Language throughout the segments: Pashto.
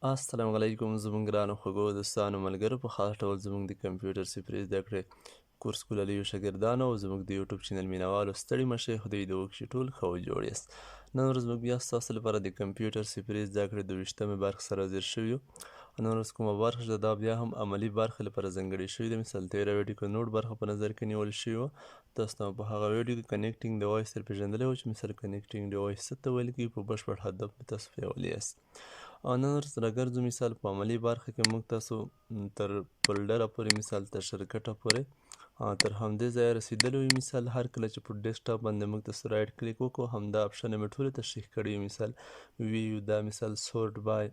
السلام علیکم زموږ ګرانو خوږو دوستانو ملګرو، په خاص ډول زموږ د کمپیوټر صفري زده کړې کورس ګلالیو شاګردانو او زموږ د یوټیوب چینل مینوالو، ستړي مه شئ، خدای دې وکړي ټول ښه او جوړ یاست. نن ورځ موږ بیا ستاسو لپاره د کمپیوټر صفري زده کړې 22مې برخې سره حاضر شوي یو. نن ورځ کومه برخه چې دا بیا هم عملي برخې لپاره ځانګړې شوې ده. مثال تېره ویډیو کې نوټ برخه په نظر کې نیول شوې وه. تاسو ته په هغه ویډیو کې connecting device تر پېژندلی و چې مثال connecting device څه ته ویل کېږي، په بشپړ هدف به تاسو پیولي یاست. او نن ورځ راګرځو مثال په عملي برخه کې موږ تاسو تر فولډره پورې، مثال تر شرکته پورې تر همدې ځایه رسېدلی وي. مثال هر کله چې په ډیسکټاپ باندې موږ تاسو right click وکړو، همدا option مې ټولې تشریح کړې وي. مثال view، دا مثال sort by،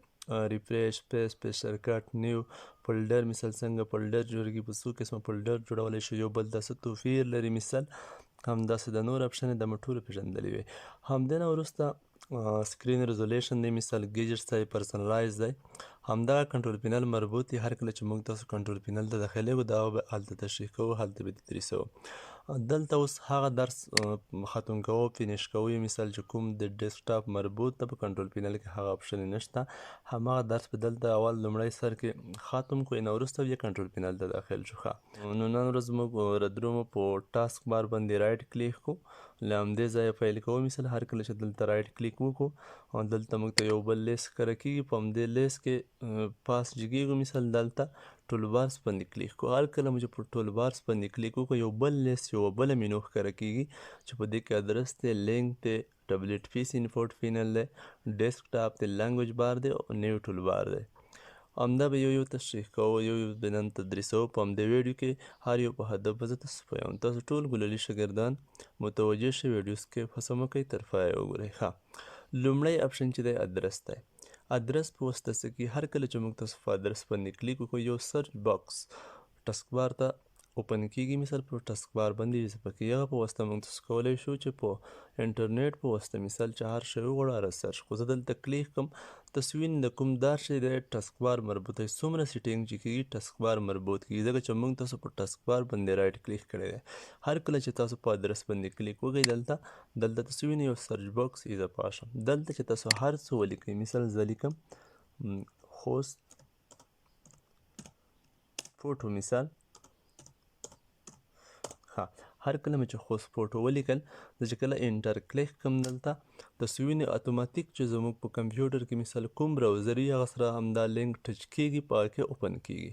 refresh، paste، paste shortcut، new folder، مثال څنګه folder جوړېږي، په څو قسمه folder جوړولی شو، یو بل ته څه توپیر لري، مثال همداسې د نور option د مې ټولو پېژندلې وي. همدې نه وروسته screen resolution دی، مثال gadgets دی، personalize دی، همدا control panel مربوط دی. هر کله چې موږ تاسو control panel ته داخلېږو، دا به هلته تشریح کوو، هلته به تدریسوو. دلته اوس هغه درس ختم کوو، finish کوو. مثال چې کوم د ډیسکټاپ مربوط ده په control panel کې هغه option نشته، هماغه درس به دلته اول لومړی سر کې ختم کړو، نه وروسته بیا control panel ته داخل شو. ښه، نو نن ورځ موږ ردرومو په task bar باندې right click کوو، له همدې ځایه پیل کوو. مثال هر کله چې دلته right click وکړو، دلته موږ ته یو بل لیست ښکاره کېږي. په همدې لیست کې پاس جګېږو، مثال دلته toolbars باندې کلیک کوو. هر کله مو چې په toolbars باندې کلیک وکړو، یو بل لیست، یوه بله مینو ښکاره کېږي چې په دې کې ادرس دی، لینک دی، tablet PC input panel دی، ډیسکټاپ دی، language bar دی او new toolbar دی. همدا به یو یو تشریح کوو، یو یو به نن تدریسوو په همدې ویډیو کې. هر یو په هدف به زه تاسو پوهوم. تاسو ټول ګلالي شاګردان متوجه شئ، ویډیو skip هڅه مه کوئ، تر پایه وګورئ. ښه، لومړی option چې دی ادرس دی. ادرس په واسطه څه کېږي؟ هر کله چې موږ تاسو په ادرس باندې کلیک وکړو، یو search box task bar ته open کېږي. مثال په task bar باندې اضافه کېږي. هغه په واسطه موږ تاسو کولی شو چې په انټرنیټ په واسطه مثال چې هر شی وغواړو هغه search کړو. زه دلته کلیک کوم، تصویر د کوم دا شی دی task bar مربوط دی، څومره setting چې کېږي task bar مربوط کېږي، ځکه چې موږ تاسو په task bar باندې right click کړی دی. هر کله چې تاسو په ادرس باندې کلیک وکړئ، دلته تاسو وینئ یو search box اضافه شو. دلته چې تاسو هر څه ولیکئ، مثال زه لیکم خوست photo مثال. ښه، هر کله مې چې خوست photo ولیکل، زه چې کله enter click کوم، دلته تاسو وینئ اتوماتیک چې زموږ په کمپیوټر کې مثال کوم browser وي هغه سره همدا لینک touch کېږي، په هغه کې open کېږي.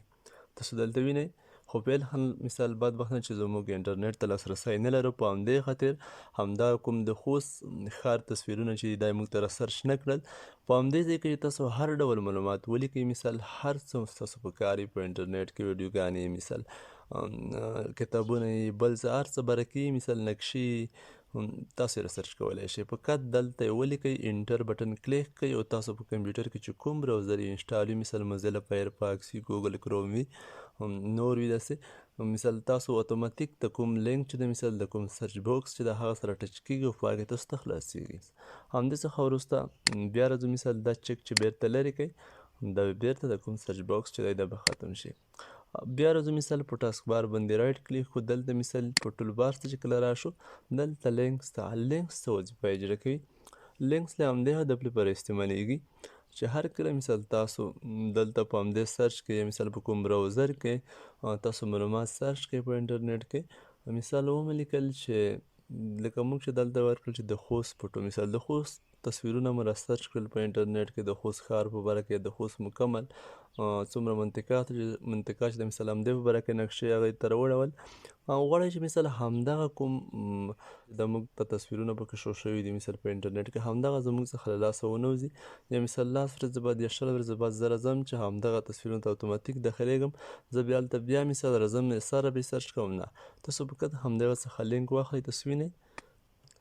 تاسو دلته وینئ. خو فعلا مثال بدبختانه چې زموږ انټرنیټ ته لاسرسی نه لرو، په همدې خاطر همدا کوم د خوست ښار تصویرونه چې دا موږ ته را search نه کړل. په همدې ځای کې تاسو هر ډول معلومات ولیکئ، مثال هر څه ستاسو په کار وي، په انټرنیټ کې ویډیوګانې، مثال کتابونه، بل څه هر څه باره کې، مثال نقشې تاسو یې research کولی شئ. فقط دلته یې ولیکئ، enter button click کړئ او تاسو په کمپیوټر کې چې کوم browser یې install وي، مثال موزیلا فایرفاکس وي، ګوګل کروم وي، نور وي، داسې مثال تاسو اتوماتیک د کوم لینک چې د مثال د کوم search box چې د هغه سره touch کېږي او په هغې تاسو ته خلاصېږي. همدې څخه وروسته بیا راځو، مثال دا چک چې بېرته لرې کړئ، دا به بېرته د کوم search box چې دی دا به ختم شي. بیا راځو مثال په task bar باندې right click کو، دلته مثال په toolbar ته چې کله راشو، دلته links ته، links څه وظیفه اجرا کوي؟ links له همدې هدف لپاره استعمالیږي چې هر کله مثال تاسو دلته په همدې search کې یا مثال په کوم browser کې تاسو معلومات search کړئ په انټرنیټ کې، مثال ومې لیکل چې لکه موږ چې دلته ورکړل چې د خوست photo، مثال د خوست تصویرونه مو را search کړل په انټرنیټ کې، د خوست ښار په باره کې، د خوست مکمل څومره منطقه چې د مثال همدې په باره کې نقشې هغې ته راوړول. او غواړئ چې مثال همدغه کوم د موږ ته تصویرونه پکې show شوي دي مثال په انټرنیټ کې، همدغه زموږ څخه له لاسه ونه وځي، یا مثال 10 ورځې بعد یا 20 ورځې بعد زه راځم چې همدغه تصویرونو ته اتوماتیک داخلېږم، زه بیا هلته بیا مثال راځم سره به search کوم. نه، تاسو فقط همدغه څخه لینک واخلئ، تاسو وینئ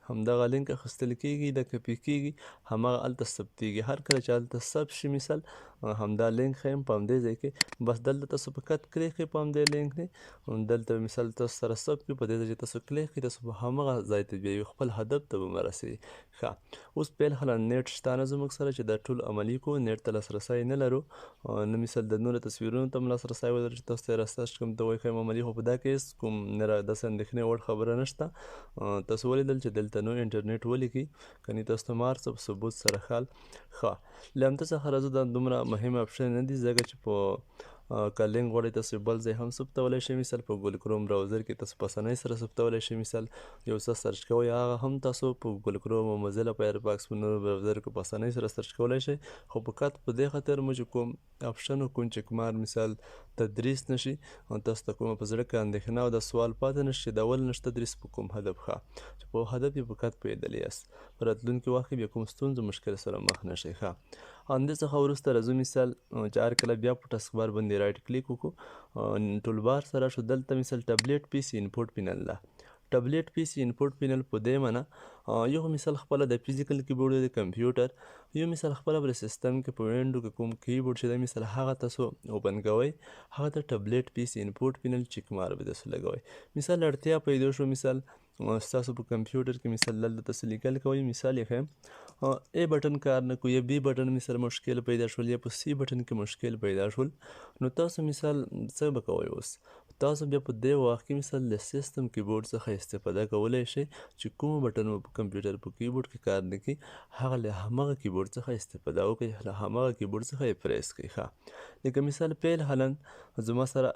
همدغه لینک اخیستل کېږي، دا کپي کېږي، هماغه هلته ثبتېږي. هر کله چې هلته ثبت شي مثال همدا لینک ښیم په همدې ځای کې، بس دلته تاسو فقط کلیک کړئ په همدې لینک دی، دلته مثال تاسو سره ثبت کړي، په دې ځای چې تاسو کلیک کړئ تاسو به هماغه ځای ته بیایي، خپل هدف ته به ورسېږئ. ښه، اوس فعلا نیټ شته نه زموږ سره چې دا ټول عملي کړو، نیټ ته لاسرسی نه لرو، نه مثال د نورو تصویرونو ته هم لاسرسی ولرو چې تاسو ته یې را search کړم ته وښیم عملي. خو په دا کې هېڅ کوم نه داسې اندېښنې وړ خبره نشته. تاسو ولیدل چې دلته نو انټرنیټ ولیکئ، کني تاسو ته ما هر څه په ثبوت سره خال. ښه، له همدې څخه راځو، دا دومره مهم آپشن نه دي، ځکه چې په که لینک غواړئ تاسو بل ځای هم ثبتولی شئ. مثال په ګوګل کروم براوزر کې تاسو په اسانۍ سره ثبتولی شئ. مثال یو څه سرچ کوئ، هغه هم تاسو په ګوګل کروم او موزیلا فایرفاکس په نورو براوزر کې په اسانۍ سره سرچ کولی شئ. خو فقط په دې خاطر موږ کوم آپشن او کوم چکمار مثال تدریس نشي او تاسو ته کومه په زړه کې اندېښنه او د سوال پاتې نشي چې دا ولې نشته تدریس په کوم هدف، ښه چې په هدف یې فقط پوهېدلی یاست، په راتلونکي وخت کې بیا کوم ستونزو مشکل سره مخ نه شئ. ښه، همدې څخه وروسته راځو مثال چې هر کله بیا په ټسک بار باندې رایټ کلیک وکړو، ټول بار سره شو، دلته مثال ټابلیټ پی سي انپوټ پینل ده. ټابلیټ پی سي انپوټ پینل په دې معنی یو مثال خپله د فزیکل کیبورډ د کمپیوټر، یو مثال خپله پر سیستم کې په وینډو کې کوم کیبورډ چې د مثال هغه تاسو اوپن کوئ، هغه ته ټابلیټ پی سي انپوټ پینل چکمار به تاسو لګوئ. مثال اړتیا پیدا شو، مثال ستاسو په کمپیوټر کې مثال دلته تاسو لیکل کوئ، مثال یې ښیم ای بټن کار نه کوي، یا بی بټن مثال مشکل پیدا شول، یا په سی بټن کې مشکل پیدا شول، نو تاسو مثال څه به کوئ؟ اوس تاسو بیا په دې وخت کې مثال له سیستم کیبورډ څخه استفاده کولی شئ چې کوم بټن مو په کمپیوټر په کیبورډ کې کار نه کوي، هغه له هماغه کیبورډ څخه استفاده وکړئ، له هماغه کیبورډ څخه یې پریس کړئ. ښه، لکه مثال پیل حالا زما سره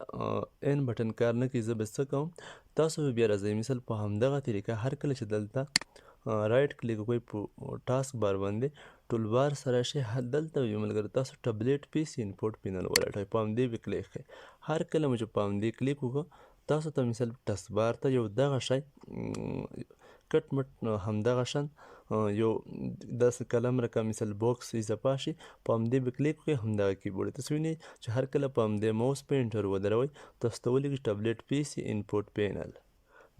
ان بټن کار نه کوي، زه به څه کوم؟ تاسو به بیا راځئ مثال په همدغه طریقه هر کله چې دلته رایټ کلیک وکړئ په ټاسک بار باندې، ټول بار سره شي، دلته یو ملګری تاسو ټابلیټ پی سي انپوټ پینل ولټوئ، په همدې به کلیک کړئ. هر کله مو چې په همدې کلیک وکړو، تاسو ته مثال ټاسک بار ته یو دغه شی کټ مټ همدغه شان یو داسې قلم رقم مثال باکس اضافه شي، په همدې به کلیک وکړئ، همدغه کیبورډ تاسو وینئ چې هر کله په همدې موس پوینټر ودروئ، تاسو ته ولیکئ ټابلیټ پی سي انپوټ پینل.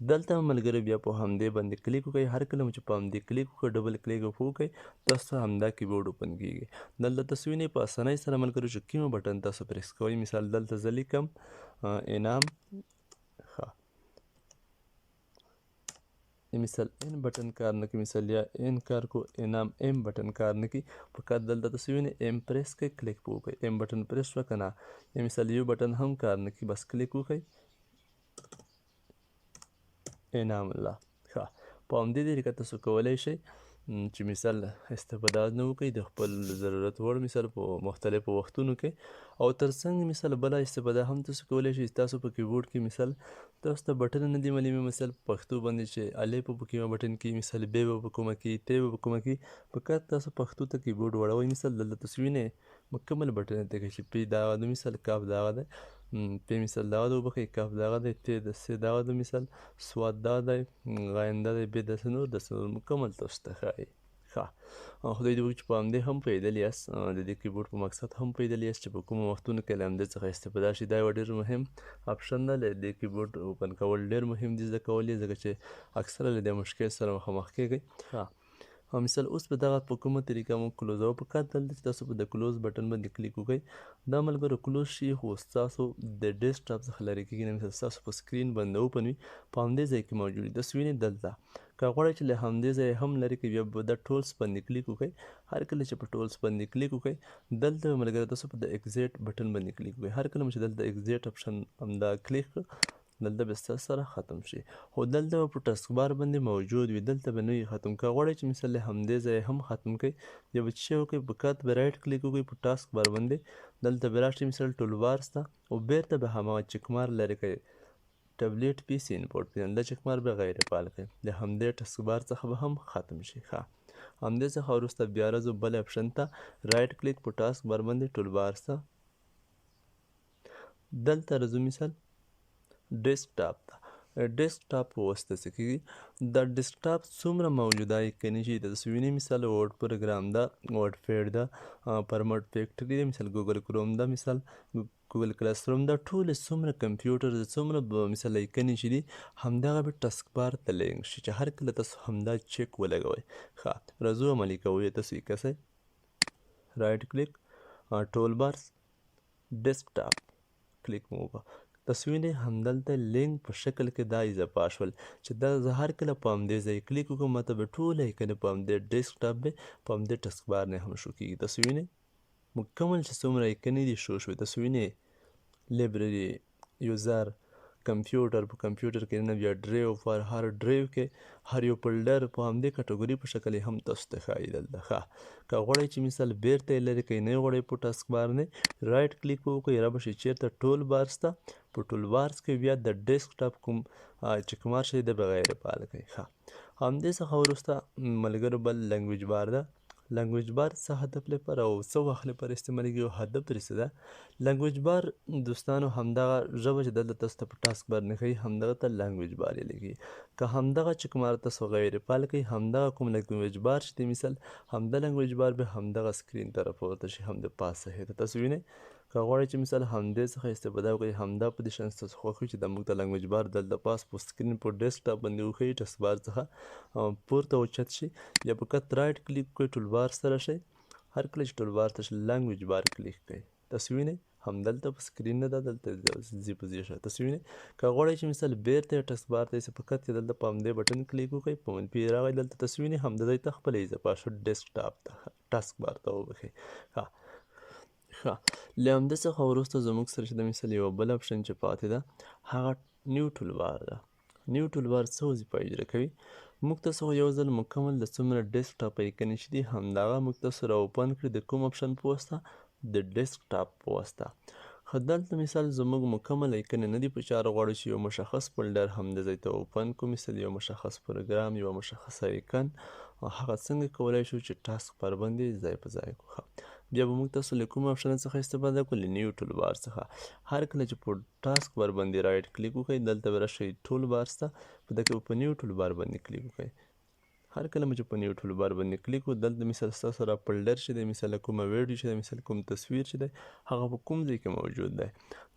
دلته ملګری بیا په همدې باندې کلیک وکړئ. هر کله مو چې په همدې کلیک وکړئ، ډبل کلیک وکړئ، تاسو ته همدا کیبورډ اوپن کیږي. دلته تاسو وینئ په اسانۍ سره ملګرو چې کوم بټن تاسو پریس کوئ. مثال دلته زه لیکم انعام، ښه مثال ان بټن کار نه کوي، مثال یا ان کار کو انعام ایم بټن کار نه کوي، فقط دلته تاسو وینئ ایم پریس کړئ، کلیک په وکړئ، ایم بټن پریس شوه که نه، یا مثال یو بټن هم کار نه کوي، بس کلیک وکړئ انعام الله. ښه، په همدې طریقه تاسو کولی شئ چې مثال استفاده نه وکړئ د خپل ضرورت وړ مثال په مختلفو وختونو کې. او ترڅنګ مثال بله استفاده هم تاسو کولی شئ، تاسو په کیبورډ کې مثال تاسو ته بټن نه دی معلومي، مثال په پښتو باندې چې الف په کومه بټن کې، مثال ب به په کومه کې، ت به په کومه کې، فقط تاسو پښتو ته کیبورډ وړوئ. مثال دلته تاسو وینئ مکمل بټن ته کې چې پی دغه د مثال کاف دغه دی، پی مثال دغه دی، وبخښئ کاف دغه دی، ت د س دغه دی، مثال سواد دغه دی، غین دغه دی، ب داسې نور داسې نور مکمل تاسو ته ښایي. ښه، خدای دې وکړي چې په همدې هم پوهېدلی یاست، د دې کیبورډ په مقصد هم پوهېدلی یاست چې په کومو وختونو کې له همدې څخه استفاده شي. دا یو ډېر مهم آپشن ده، له دې کیبورډ اوپن کول ډېر مهم دي زده کول یې، ځکه چې اکثره له دې مشکل سره مخامخ کېږئ. ښه، مثال اوس به دغه په کومه طریقه موږ کلوزوو؟ فقط دلته چې تاسو په د کلوز بټن باندې کلیک وکړئ، دا ملګرو کلوز شي، خو ستاسو د ډیسکټاپ څخه لرې کېږي نه، مثال ستاسو په سکرین باندې اوپن وي، په همدې ځای کې موجود وي. تاسو وینئ دلته که غواړئ چې له همدې ځایه هم لرې کړئ، بیا به د ټولز باندې کلیک وکړئ. هر کله چې په ټولز باندې کلیک وکړئ، دلته به ملګری تاسو په د اګزیټ بټن باندې کلیک وکړئ. هر کله مو چې دلته اګزیټ اپشن همدا کلیک کړ، دلته به ستاسو سره ختم شي، خو دلته به په ټسک بار باندې موجود وي، دلته به نه وي ختم. که غواړئ چې مثال له همدې ځایه هم ختم کړئ، بیا به څه وکړئ؟ فقط به رایټ کلیک وکړئ په ټاسک بار باندې، دلته به راشئ مثال ټول بار سته، او بیرته به هماغه چکمار لرې کړئ، ټابلیټ پی سي انپوټ پینل، دا چکمار به غیر فعال کړئ، له همدې ټسک بار څخه به هم ختم شي. ښه، همدې څخه وروسته بیا راځو بل اپشن ته، رایټ کلیک په ټاسک بار باندې ټول بار سته، دلته راځو مثال ډیسکټاپ ته. ډیسکټاپ په واسطه څه کېږي؟ دا ډیسکټاپ څومره موجوده آیکنې چې تاسو وینئ، مثال ورډ پروګرام ده، ورډ پیډ ده، پرمټ فیکټري ده، مثال ګوګل کروم ده، مثال ګوګل کلاس روم ده، ټولې څومره کمپیوټر ده، څومره مثال آیکنې چې دي، همدغه به ټسک بار ته لینک شي چې هر کله تاسو همدا چک ولګوئ. ښه، راځو عملي کوو یې. تاسو یې کسئ رایټ کلیک، ټول بارز، ډیسکټاپ کلیک مو وکړه، تاسو وینئ همدلته لینک په شکل کې دا اضافه شول چې دا زه هر کله په همدې ځای کلیک وکړم، ماته به ټول آیکنې په همدې ډیسکټاپ به په همدې ټسک بار نه هم شو کېږي. تاسو وینئ مکمل چې څومره آیکنې دي شو شوې. تاسو وینئ لایبرري، یوزر، کمپیوټر، په کمپیوټر کې نه بیا ډرایو، پر هر ډرایو کې هر یو فولډر په همدې کټګوري په شکل هم تاسو ته ښایي دلته. ښه، که غواړئ چې مثال بیرته یې لرې کړئ، نه غواړئ په ټاسک بار نه رایټ کلیک وکړئ، را به شي چېرته ټول بارز ته، په ټول بارز کې بیا د ډیسکټاپ کوم چې کوم شی د بغیر فعال کړئ. ښه، همدې څخه وروسته ملګرو بل لنګویج بار ده. لنګویج بار څه هدف لپاره او څه وخت لپاره استعمالیږي او هدف ترې څه ده؟ لنګویج بار دوستانو همدغه ژبه چې دلته تاسو ته په ټاسک بار نه ښیي همدغه ته لنګویج بار یې لیکي. که همدغه چې کوم تاسو غیر فعال کړئ، همدغه کوم لنګویج بار چې دی مثال همدا لنګویج بار به همدغه سکرین ته راپورته شي، هم د پاس صفحې ته تاسو وینئ. که غواړئ چې مثال همدې څخه استفاده وکړئ، همدا په دې شان ستاسو خوښ وي چې د موږ ته لنګویج بار دلته پاس په سکرین په ډیسکټاپ باندې وښیي، ټاسک بار څخه پورته اوچت شي، بیا په کت رایټ کلیک وکړئ، ټول بار سره شئ. هر کله چې ټول بار ته شئ لنګویج بار کلیک کړئ، تاسو وینئ همدلته په سکرین نه ده، دلته ځي په ځي شه تاسو وینئ. که غواړئ چې مثال بیرته ټاسک بار ته یې په کت کې دلته په همدې بټن کلیک وکړئ، په منفي راغی دلته تاسو وینئ همدا ځای ته خپله اضافه شو ډیسکټاپ ته، ټاسک بار ته وبښئ. ښه ښه، له همدې څخه وروسته زموږ سره چې د مثال یوه بله اپشن چې پاتې ده هغه نیو ټول بار ده. نیو ټول بار څه وظیفه اجرا کوي؟ موږ تاسو یو ځل مکمل د څومره ډیسکټاپ ایکنې چې دي همدغه موږ تاسو را اوپن کړي د کوم اپشن په واسطه؟ د ډیسکټاپ په واسطه. خو دلته مثال زموږ مکمل ایکنې نه دي په چاره، غواړو چې یو مشخص فولډر همدې ځای ته اوپن کړو، مثال یو مشخص پروګرام، یوه مشخصه ایکن، هغه څنګه کولی شو چې ټاسک بار باندې ځای په ځای کړو. ښه، بیا به موږ تاسو له کوم اپشن څخه استفاده کړو؟ له نیو ټول بار څخه. هر کله چې په ټاسک بار باندې رایټ کلیک وکړئ، دلته به راشئ ټول بارز ته، په دې کې به په نیو ټول بار باندې کلیک وکړئ. هر کله مو چې په نیو ټول بار باندې کلیک وکړو، دلته مثال ستاسو را فولډر چې دی، مثال کومه ویډیو چې دی، مثال کوم تصویر چې دی، هغه په کوم ځای کې موجود دی.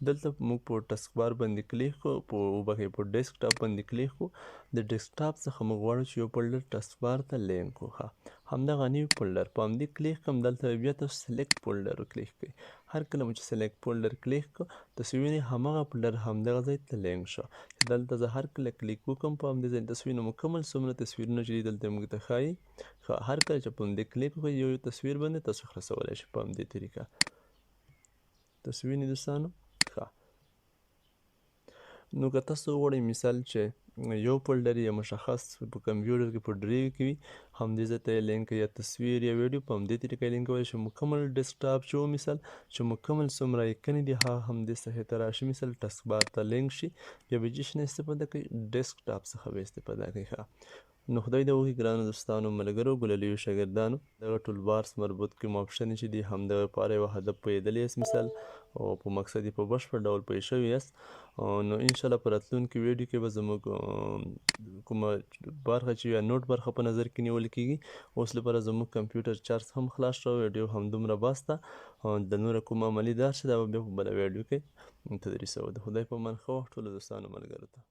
دلته موږ په ټاسک بار باندې کلیک کړو، په وبښئ په ډیسکټاپ باندې کلیک کړو. د ډیسکټاپ څخه موږ غواړو چې یو فولډر ټاسک بار ته لینک کړو. ښه، همدغه نیو فولډر په همدې کلیک کړم، دلته بیا تاسو سلیکټ فولډر کلیک کړئ. هر کله مو چې سلیکټ فولډر کلیک کړو، تاسو وینئ هماغه فولډر همدغه ځای ته لینک شو. دلته زه هر کله کلیک وکړم په همدې ځای تاسو وینئ مکمل څومره تصویرونه چې دي دلته موږ ته ښایي. ښه، هر کله چې په همدې کلیک وکړئ یو یو تصویر باندې تاسو خلاصولی شئ په همدې طریقه. تاسو وینئ دوستانو. ښه، نو که تاسو وغواړئ مثال چې یو فولډر یا مشخص په کمپیوټر کې په ډرایو کې وي، همدې ځای ته یې لینک یا تصویر یا ویډیو په همدې طریقه یې لینک کولی شئ. مکمل ډیسکټاپ چې و مثال چې مکمل څومره ایکنې دي هغه همدې صفحې ته راشي، مثال ټاسک بار ته لینک شي، بیا به جې نه استفاده کوي، ډیسکټاپ څخه به استفاده کوي. ښه، نو خدای دې وکړي ګرانو دوستانو، ملګرو، ګللیو شاګردانو، دغه ټول بارس مربوط کوم اپشن چې دي همدغه لپاره یو هدف پوهېدلی یاست مثال او په مقصد یې په بشپړ ډول پوه شوي یاست. نو انشاءالله په راتلونکي ویډیو کې به زموږ کومه برخه چې یا نوټ برخه په نظر کې نیول کېږي. اوس لپاره زموږ کمپیوټر چارج هم خلاص شو، ویډیو هم دومره بس ده. د نوره کوم عملي درس چې دا به بیا په بله ویډیو کې تدریسوو. د خدای په امان، ښه وخت ټولو دوستانو ملګرو ته.